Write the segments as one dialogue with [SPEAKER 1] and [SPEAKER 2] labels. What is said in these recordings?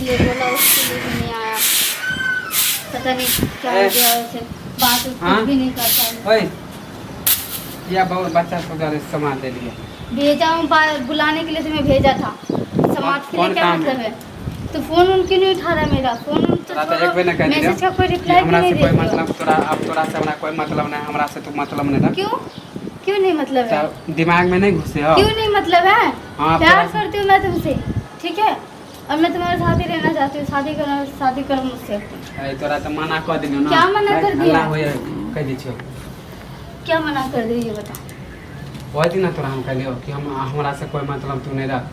[SPEAKER 1] लिए बोला, उसके लिए भी नहीं आया। पता नहीं क्या हो
[SPEAKER 2] ए।
[SPEAKER 1] गया उसे, बात उत
[SPEAKER 2] हाँ?
[SPEAKER 1] कुछ भी नहीं करता है।
[SPEAKER 2] ओए, किया बहुत बच्चा सब ज्यादा सामान दे लिए।
[SPEAKER 1] भेजा हूँ बुलाने के लिए तुम्हें भेजा था समाज के लिए।
[SPEAKER 2] कौन
[SPEAKER 1] क्या
[SPEAKER 2] काम
[SPEAKER 1] मतलब है? तो फोन उन क्यों नहीं उठा रहा मेरा फोन उन? तो
[SPEAKER 2] तोरा तो एक बेर ने कह दिलियौ
[SPEAKER 1] मैसेज का कोई
[SPEAKER 2] कि
[SPEAKER 1] रिप्लाई भी
[SPEAKER 2] हमरा
[SPEAKER 1] नहीं
[SPEAKER 2] से कोई
[SPEAKER 1] देते हो।
[SPEAKER 2] मतलब तोरा, अब तोरा से हमरा कोई मतलब नहीं, हमरा से तू मतलब नहीं रख।
[SPEAKER 1] क्यों, क्यों नहीं मतलब है?
[SPEAKER 2] तो दिमाग में नहीं घुसे हो।
[SPEAKER 1] क्यों नहीं मतलब है?
[SPEAKER 2] हाँ,
[SPEAKER 1] प्यार
[SPEAKER 2] तोरा से-
[SPEAKER 1] करती हूँ मैं तुमसे, ठीक है? और मैं तुम्हारे साथ ही रहना चाहती हूँ। शादी करो, शादी करो मुझसे।
[SPEAKER 2] अरे तोरा तो मना कर दिलियौ ना।
[SPEAKER 1] क्या मना कर दिया?
[SPEAKER 2] हल्ला होइए, कह दै छियौ।
[SPEAKER 1] क्या मना कर दी, ये बता।
[SPEAKER 2] ओहि दिन तोरा हम कहलियौ कि हम हमरा से कोई मतलब तू नहीं रख।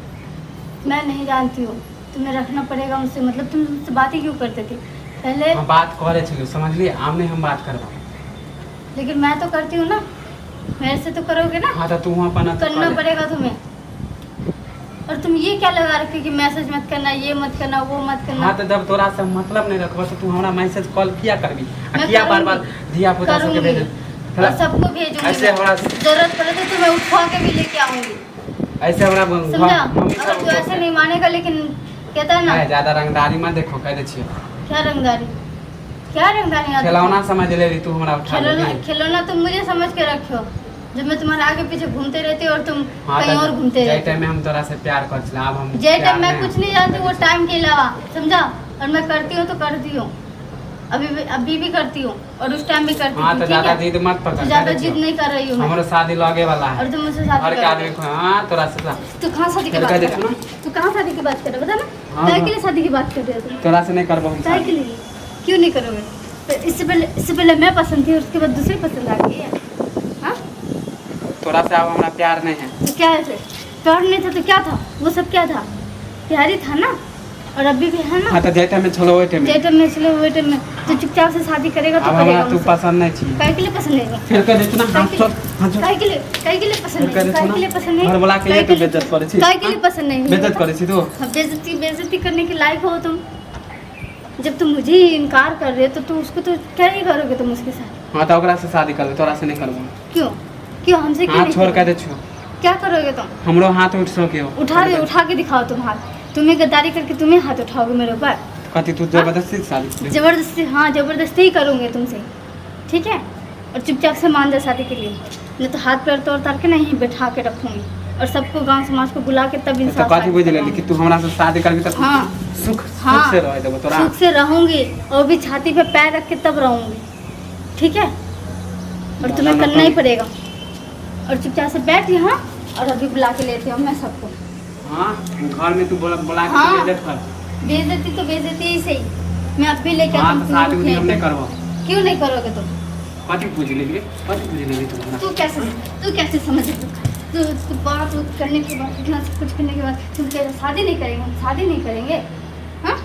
[SPEAKER 1] मैं नहीं जानती हूँ, तुम्हें रखना पड़ेगा मुझसे मतलब। तुम मुझसे बात ही क्यों करते थे पहले?
[SPEAKER 2] हम बात करे छलियौ, समझली? आब नहीं हम बात करबो।
[SPEAKER 1] लेकिन मैं तो करती हूँ ना, मेरे से तो करोगे ना?
[SPEAKER 2] हाँ, तो तू अपन अथी
[SPEAKER 1] करना
[SPEAKER 2] कर ले।
[SPEAKER 1] पड़ेगा तुम्हें। और तुम ये क्या लगा रखे कि मैसेज मत करना, ये मत करना, वो मत करना?
[SPEAKER 2] हाँ, तो जब तोरा से मतलब नहीं रखबो तो तू हमरा मैसेज कॉल किया करबी आ
[SPEAKER 1] मैं
[SPEAKER 2] किया बार बार
[SPEAKER 1] करूंगी।
[SPEAKER 2] धिया पुता सबके
[SPEAKER 1] करूंगी।
[SPEAKER 2] भेज
[SPEAKER 1] और सबको भेजूंगी
[SPEAKER 2] ऐसे
[SPEAKER 1] मैं।
[SPEAKER 2] हमरा
[SPEAKER 1] जरूरत पड़े तो तुम्हें उठवा के भी लेके आऊंगी।
[SPEAKER 2] ऐसे हमरा
[SPEAKER 1] समझा?
[SPEAKER 2] मम्मी
[SPEAKER 1] अगर
[SPEAKER 2] सब
[SPEAKER 1] तू ऐसे नहीं मानेगा, लेकिन कहता है ना।
[SPEAKER 2] है, ज्यादा रंगदारी मत देखो, कह दै छियौ।
[SPEAKER 1] क्या रंगदारी, क्या रंगदारी आती है?
[SPEAKER 2] खेलौना समझ लेली तू हमरा उठा
[SPEAKER 1] खिलौना?
[SPEAKER 2] लेली।
[SPEAKER 1] खिलौना तुम मुझे समझ के रखो, जब मैं तुम्हारे आगे पीछे घूमते रहती हूँ और तुम
[SPEAKER 2] हाँ,
[SPEAKER 1] कहीं
[SPEAKER 2] तऽ
[SPEAKER 1] और घूमते
[SPEAKER 2] जाहि
[SPEAKER 1] रहते।
[SPEAKER 2] टाइम में हम तोरा से प्यार कर छला, आब हम
[SPEAKER 1] जे
[SPEAKER 2] प्यार
[SPEAKER 1] टाइम मैं
[SPEAKER 2] नहि।
[SPEAKER 1] कुछ नहीं जानती वो टाइम के अलावा, समझा? और मैं करती हूँ तो करती हूँ, अभी भी, अभी भी करती हूँ और उस टाइम भी करती
[SPEAKER 2] हाँ,
[SPEAKER 1] थी,
[SPEAKER 2] तो
[SPEAKER 1] ठीक
[SPEAKER 2] ज्यादा
[SPEAKER 1] है?
[SPEAKER 2] जिद मत पकड़।
[SPEAKER 1] तो ज्यादा
[SPEAKER 2] कह दै
[SPEAKER 1] जिद
[SPEAKER 2] छियौ।
[SPEAKER 1] नहीं कर रही हूँ मैं।
[SPEAKER 2] हमरो शादी लगे वाला है।
[SPEAKER 1] और तुम मुझसे शादी
[SPEAKER 2] घर के
[SPEAKER 1] करोगे।
[SPEAKER 2] आदमी को हाँ, तोरा से
[SPEAKER 1] तू कहाँ शादी की
[SPEAKER 2] फिर
[SPEAKER 1] बात
[SPEAKER 2] कह
[SPEAKER 1] कर
[SPEAKER 2] दे
[SPEAKER 1] रहा
[SPEAKER 2] ना।
[SPEAKER 1] है? तू कहाँ शादी की बात कर रहा है, बता ना।
[SPEAKER 2] हाँ,
[SPEAKER 1] काहे
[SPEAKER 2] हाँ।
[SPEAKER 1] के लिए शादी की बात कर रहे हो तुम?
[SPEAKER 2] तोरा से नहीं करबो हम
[SPEAKER 1] काहे के
[SPEAKER 2] शादी।
[SPEAKER 1] लिए? क्यों नहीं करोगे? तो इससे पहले मैं पसंद थी, उसके बाद दूसरी पसंद आ गई है। हाँ?
[SPEAKER 2] तोरा से अब हमरा प्यार नहीं है।
[SPEAKER 1] तो क्या है फिर? प्यार नहीं था तो क्या था वो सब? क्या था? प्यार ही था ना, और अभी भी है ना।
[SPEAKER 2] हाँ, तो जाहि टाइम में छलो ओहि टाइम में।
[SPEAKER 1] जे टाइम में चलो वही टाइम में तो चुपचाप से शादी करेगा तो
[SPEAKER 2] अब
[SPEAKER 1] करेगा
[SPEAKER 2] हमरा तू
[SPEAKER 1] मुझसे।
[SPEAKER 2] पसंद नहीं छी।
[SPEAKER 1] काहे के लिए पसंद नहीं है?
[SPEAKER 2] फिर कह दे ना, हाथ छोड़, हाथ छोड़।
[SPEAKER 1] काहे के लिए, काहे के लिए पसंद
[SPEAKER 2] फिर कह
[SPEAKER 1] नहीं?
[SPEAKER 2] दे
[SPEAKER 1] काहे
[SPEAKER 2] ना।
[SPEAKER 1] के लिए पसंद नहीं?
[SPEAKER 2] घर बुला के
[SPEAKER 1] काहे
[SPEAKER 2] ये तू
[SPEAKER 1] के लिए-
[SPEAKER 2] बेइज्जत करै छी।
[SPEAKER 1] काहे के लिए पसंद नहीं?
[SPEAKER 2] बेइज्जत करै छी तू।
[SPEAKER 1] हाँ, बेइज्जती, बेइज्जती करने के लायक हो तुम। जब तुम मुझे ही इनकार कर रहे हो तो तुम उसको तो क्या ही करोगे तुम उसके साथ?
[SPEAKER 2] हाँ, तो ओकरा से शादी करबै, तोरा से नहीं करबो।
[SPEAKER 1] क्यों, क्यों हमसे क्यों
[SPEAKER 2] हाथ
[SPEAKER 1] नहीं
[SPEAKER 2] छोड़, कह
[SPEAKER 1] करोगे?
[SPEAKER 2] दे छियौ।
[SPEAKER 1] क्या करोगे तुम?
[SPEAKER 2] हमरो हाथ उठ सके हो।
[SPEAKER 1] उठा दे, उठा के दिखाओ तुम हाथ। तुम्हें गद्दारी करके तुम्हें हाथ उठाओगे मेरे ऊपर?
[SPEAKER 2] कथी तू जबरदस्ती शादी करबी?
[SPEAKER 1] जबरदस्ती? हाँ, जबरदस्ती ही करूँगी तुमसे, ठीक है? और चुपचाप से मान जा शादी के लिए, नहीं तो हाथ पैर तोड़ ताड़ के नहीं बैठा के रखूँगी और सबको, गांव समाज को बुला के तब
[SPEAKER 2] तो
[SPEAKER 1] इंसाफ
[SPEAKER 2] कथी
[SPEAKER 1] शादी
[SPEAKER 2] बुझि लेली
[SPEAKER 1] करवाऊंगी।
[SPEAKER 2] कि तू हमरा से शादी करबी तऽ
[SPEAKER 1] हाँ।
[SPEAKER 2] सुख
[SPEAKER 1] हाँ।
[SPEAKER 2] सुख से रह देबो तोरा?
[SPEAKER 1] सुख से रहूंगी और भी छाती पे पैर रख के तब रहूंगी, ठीक है? और
[SPEAKER 2] ना,
[SPEAKER 1] तुम्हें
[SPEAKER 2] ना,
[SPEAKER 1] करना ही
[SPEAKER 2] ना।
[SPEAKER 1] पड़ेगा। और चुपचाप से बैठ यहाँ और अभी बुला के लेती हूँ मैं सबको।
[SPEAKER 2] हाँ, घर में तू बोला बोला के
[SPEAKER 1] हाँ।
[SPEAKER 2] बेइज्जत कर।
[SPEAKER 1] बेइज्जती तो बेइज्जती ही सही, मैं अब भी लेके
[SPEAKER 2] हाँ,
[SPEAKER 1] आती
[SPEAKER 2] तो
[SPEAKER 1] हूँ।
[SPEAKER 2] शादी उदी हम
[SPEAKER 1] तुम्हें।
[SPEAKER 2] नहीं करबो।
[SPEAKER 1] क्यों नहीं करोगे तुम?
[SPEAKER 2] कथी बुझि लेली, कथी बुझि लेली तू हमरा?
[SPEAKER 1] तू कैसे समझ तू? तू बात उत करने के बाद, इतना सब कुछ करने के बाद तुम कैसे शादी नहीं करेंगे, हम शादी नहीं करेंगे? हाँ,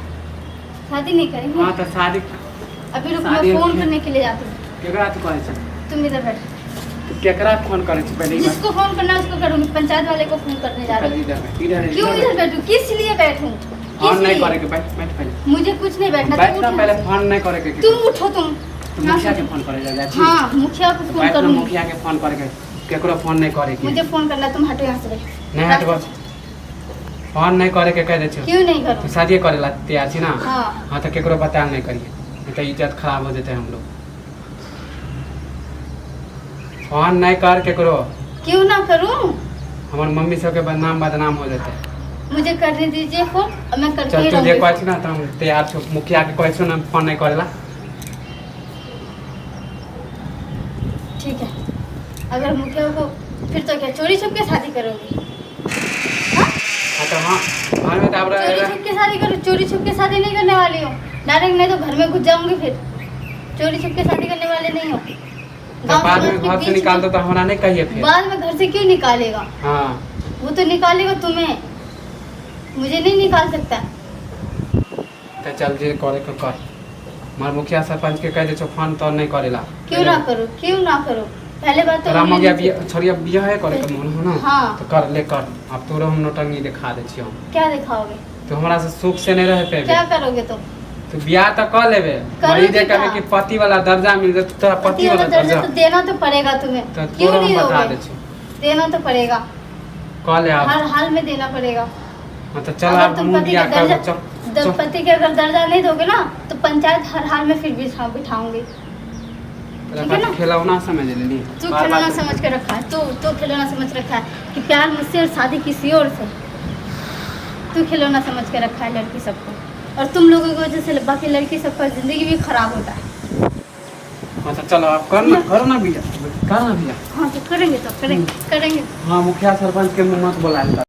[SPEAKER 1] शादी नहीं करेंगे?
[SPEAKER 2] हाँ, तो शादी
[SPEAKER 1] अभी रुक, मैं
[SPEAKER 2] शादी
[SPEAKER 1] फोन
[SPEAKER 2] हम-
[SPEAKER 1] करने के लिए जाती हूँ।
[SPEAKER 2] केकरा तू कहै छै?
[SPEAKER 1] तुम इधर बैठ।
[SPEAKER 2] तू केकरा फोन करै छै पहिले ई बात।
[SPEAKER 1] जिसको फोन करना है उसको करूँगी। पंचायत वाले को फोन करने जा रही
[SPEAKER 2] पहिले इधर बैठ, इधर।
[SPEAKER 1] हूँ। क्यों इधर बैठूँ? किस लिए बैठूँ?
[SPEAKER 2] फोन
[SPEAKER 1] किस
[SPEAKER 2] नहीं
[SPEAKER 1] लिए?
[SPEAKER 2] करे के, बैठ, बैठ पहिले।
[SPEAKER 1] मुझे कुछ नहीं बैठना।
[SPEAKER 2] बैठ
[SPEAKER 1] तुम
[SPEAKER 2] ना
[SPEAKER 1] उठो।
[SPEAKER 2] पहिले, फोन नहीं करे के।
[SPEAKER 1] तुम उठो तुम।
[SPEAKER 2] तू मुखिया के फोन करे जा जा छी?
[SPEAKER 1] हाँ, मुखिया को फोन
[SPEAKER 2] बैठ ना।
[SPEAKER 1] करूँगी।
[SPEAKER 2] मुखिया के फोन करे के, केकरो फोन नहीं करे के।
[SPEAKER 1] मुझे फोन करना, तुम हटो यहाँ से बैठ।
[SPEAKER 2] नहीं हटबो, फोन नहीं करे के कह दै छियौ।
[SPEAKER 1] क्यों नहीं
[SPEAKER 2] तू
[SPEAKER 1] करूँ?
[SPEAKER 2] शादी करे ला तैयार छी ना?
[SPEAKER 1] हाँ।
[SPEAKER 2] हाँ, तो केकरो बतायल नहीं करिए, नहीं तो इज्जत खराब हो जेतै। हम लोग फोन नहीं कर केकरो।
[SPEAKER 1] क्यों ना करूँ?
[SPEAKER 2] हमर मम्मी सबके बदनाम बदनाम हो जेतै।
[SPEAKER 1] मुझे करने दीजिए फोन और मैं करके
[SPEAKER 2] चल
[SPEAKER 1] ही
[SPEAKER 2] तू जे
[SPEAKER 1] रहूंगी।
[SPEAKER 2] कहै छी ना तऽ हम तैयार छौ। मुखिया के कहै छौ ना फोन नहीं करेला।
[SPEAKER 1] ठीक है, अगर मुखिया को फिर तो क्या चोरी छुप के शादी करोगी? हाँ?
[SPEAKER 2] हाँ, तो हाँ, घर में तो आब
[SPEAKER 1] चोरी
[SPEAKER 2] रह
[SPEAKER 1] छुप के शादी करो? चोरी छुप के शादी नहीं करने वाली हूँ। डायरेक्ट नहीं तो घर में घुस जाऊंगी फिर। चोरी छुप के शादी करने वाले नहीं हो।
[SPEAKER 2] तो
[SPEAKER 1] गाँव
[SPEAKER 2] बाद
[SPEAKER 1] समाज
[SPEAKER 2] में
[SPEAKER 1] के
[SPEAKER 2] घर से
[SPEAKER 1] बीच
[SPEAKER 2] निकाल
[SPEAKER 1] में-
[SPEAKER 2] दो तो हमरा नहीं कहिए फिर।
[SPEAKER 1] बाद में घर से क्यों निकालेगा?
[SPEAKER 2] हाँ।
[SPEAKER 1] वो तो निकालेगा तुम्हें, मुझे नहीं निकाल सकता।
[SPEAKER 2] तऽ चल, जे करे के कर। हमर मुखिया सरपंच के कह दै छौ फोन तोन नहीं करेला।
[SPEAKER 1] क्यों ना करो, क्यों ना करो? पहले बात तो
[SPEAKER 2] तोरा
[SPEAKER 1] उंगली
[SPEAKER 2] मगिया
[SPEAKER 1] नीचे-
[SPEAKER 2] बिया छोड़िया, बियाह करे के मन हो ना?
[SPEAKER 1] हाँ।
[SPEAKER 2] तो कर ले, कर। अब तोरो हम नौटंकी दिखा दै छियौ।
[SPEAKER 1] क्या दिखाओगे?
[SPEAKER 2] तू हमरा से सुख से नहीं रह पेबे।
[SPEAKER 1] क्या करोगे तुम?
[SPEAKER 2] तू बियाह तो कर लेबे।
[SPEAKER 1] करूंगी
[SPEAKER 2] वही जे कहबे
[SPEAKER 1] का?
[SPEAKER 2] कि पति वाला दर्जा मिल जेतौ तोरा।
[SPEAKER 1] पति
[SPEAKER 2] पति
[SPEAKER 1] वाला
[SPEAKER 2] वाला
[SPEAKER 1] दर्जा
[SPEAKER 2] दर्जा
[SPEAKER 1] तो देना तो पड़ेगा तुम्हें।
[SPEAKER 2] तो
[SPEAKER 1] क्यों
[SPEAKER 2] तोरो
[SPEAKER 1] नहीं
[SPEAKER 2] हम बता दै
[SPEAKER 1] दोगे?
[SPEAKER 2] छियौ।
[SPEAKER 1] देना तो पड़ेगा।
[SPEAKER 2] कह ले आब।
[SPEAKER 1] हर हाल में देना पड़ेगा।
[SPEAKER 2] हाँ, तो चल
[SPEAKER 1] अगर
[SPEAKER 2] आब
[SPEAKER 1] तुम
[SPEAKER 2] हमहूँ
[SPEAKER 1] पति
[SPEAKER 2] बियाह
[SPEAKER 1] के दर्जा
[SPEAKER 2] करबो, चल।
[SPEAKER 1] दंपति के अगर दर्जा नहीं दोगे ना तो पंचायत हर हाल में फिर बिठा बिठाऊंगी। ठीक है ना?
[SPEAKER 2] खिलौना समझ लेली।
[SPEAKER 1] तू
[SPEAKER 2] बार
[SPEAKER 1] खिलौना
[SPEAKER 2] बार
[SPEAKER 1] समझ के रखा है, तू तू खिलौना समझ रखा है कि प्यार मुझसे और शादी किसी और से। तू खिलौना समझ के रखा है लड़की सबको, और तुम लोगों की वजह से बाकी लड़की सबका जिंदगी भी खराब होता है।
[SPEAKER 2] अच्छा चलो आप कर ना, करो ना भैया, कर ना भैया।
[SPEAKER 1] हाँ तो करेंगे, तो करेंगे, करेंगे।
[SPEAKER 2] हाँ मुखिया सरपंच के मुँह मत बोला।